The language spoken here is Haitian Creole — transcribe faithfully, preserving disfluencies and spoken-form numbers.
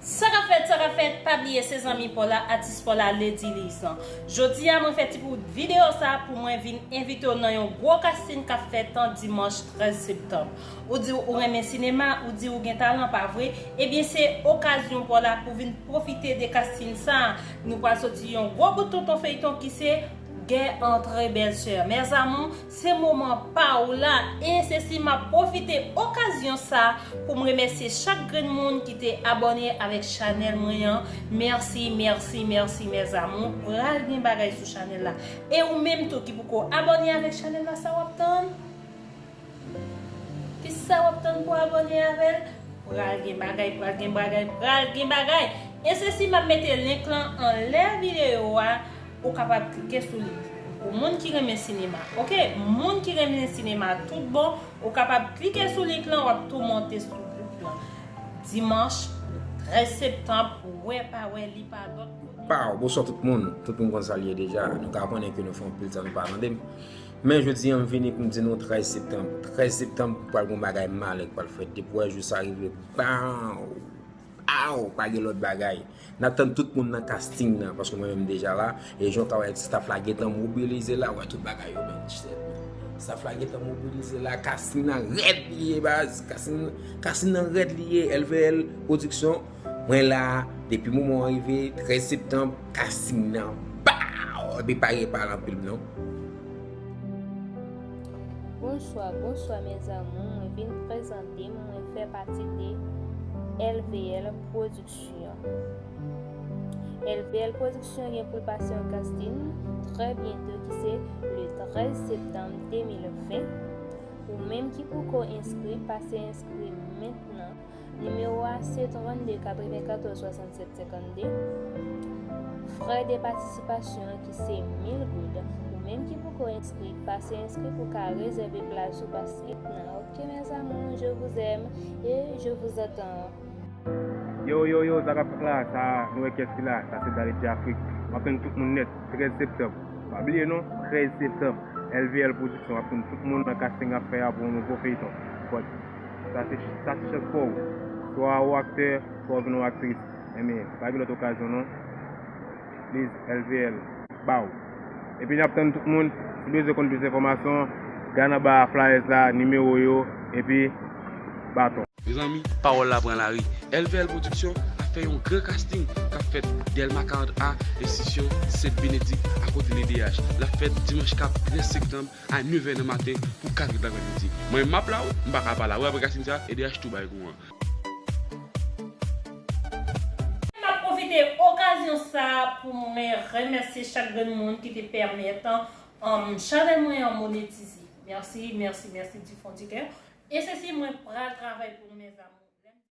Sa k ap fèt, sa k ap fèt, pa bliye se zanmi pa w la, atis pa w la, Lady Liz lan. Jodi a mwen fè ti bout videyo sa pou mwen vin envite w nan yon gwo kastin k ap fèt an dimanch trèz septanm. Ou di ou renmen sinema, ou di ou gen talan, pa vre? Ebyen se okazyon pa w la pou vin pwofite de kastin sa. Nou pral soti yon gwo bout tonton feyton ki se Guerre entre belles-sœurs. Mes amours, se moman pa w la, e se si m ap pwofite okazyon sa pou m remèsye chak grenn moun ki te abòne avèk chanèl mwen an. Mèsi, mèsi, mèsi, mes amours. Pral gen bagay sou chanèl la. E ou menm tou ki poko abòne avèk chanèl la, sa w ap tann? Kisa w ap tann pou abòne avè l? Pral gen bagay, pral gen bagay, pral gen bagay. E se si m ap mete link lan anlè videyo a, ou kapab klike sou li. Pou moun ki renmen sinema, oke? Moun ki renmen sinema tout bon, ou kapab klike sou link lan, w ap tou monte sou gwoup lan. Dimanch trèz septanm, wè pa wè, li pa lòt kote. Pow, bonswa tout moun. Tout moun konn sa l ye deja. Nou ka konnen ke nou fè yon pil tan nou pa tande m. Men jodi a m vini pou m di nou trèz septanm. Trèz septanm pral gon bagay malè k pral fèt. Depi w wè jou sa rive, pow! Pow! Pa gen lòt bagay. N ap tann tout moun nan casting nan, paske mwen menm m deja la. E jan w ka wè staff la gentan mobilize la, w wè tout bagay yo, men. Staff la gentan mobilize la, casting nan rèd li ye, baz. Casting, casting nan rèd li ye, L V L Production. Mwen la, depi moman an rive, trèz septanm, casting nan, pow! Epi pa gen pale anpil non. Bonswa, bonswa mes amours, mwen vin prezante m, mwen fè pati de L V L Production. L V L Production gen pou l pase yon casting trè byento ki se le trèz septanm de mil ven. Ou menm ki poko enskri, pase enskri mentnan. Nimewo a se trannde katrevenkatòz swasannsèt senkannde. Frè de patisipasyon an ki se mil goud. Ou menm ki poko enskri, pase enskri pou ka rezève plas ou, pase mentnan. Ok mes amours, je vous aime et je vous attends. Yo yo yo, sa k ap fèt la? Sa nou wè kiyès ki la? Sa se Daddy Jafrick. M ap tann tout moun nèt, trèz septanm. Pa bliye non, trèz septanm, L V L Production ap tann tout moun nan casting ap fè a pou yon nouvo feyton. But sa se sa se chans pa w. Swa ou aktè, swa ou vin yon aktris. Enben, pa gen lòt okazyon non. Please, L V L, ba w. Epi n ap tann tout moun, si w bezwen konn plis enfòmasyon, gade anba flyers la, nimewo yo, epi baton. Mezanmi, pawòl la pran lari. L V L Production ap fè yon gran casting k ap fèt Dèlma karant A, enstitisyon Sent Benedict, akote L D H. L ap fèt dimanch k ap trèz septanm a nèf è nan maten pou kat è laprèmidi. Mwen menm m ap la wi, m pa ka pa la wi apre casting sa, L D H tou bay kouran. M ap pwofite okazyon sa pou mwen remèsye chak grenn moun ki te pèmèt um, chanèl mwen an monetize. Mèsi, mèsi, mèsi du fond du cœur. E se si mwen pral travay pou nou, mes amours.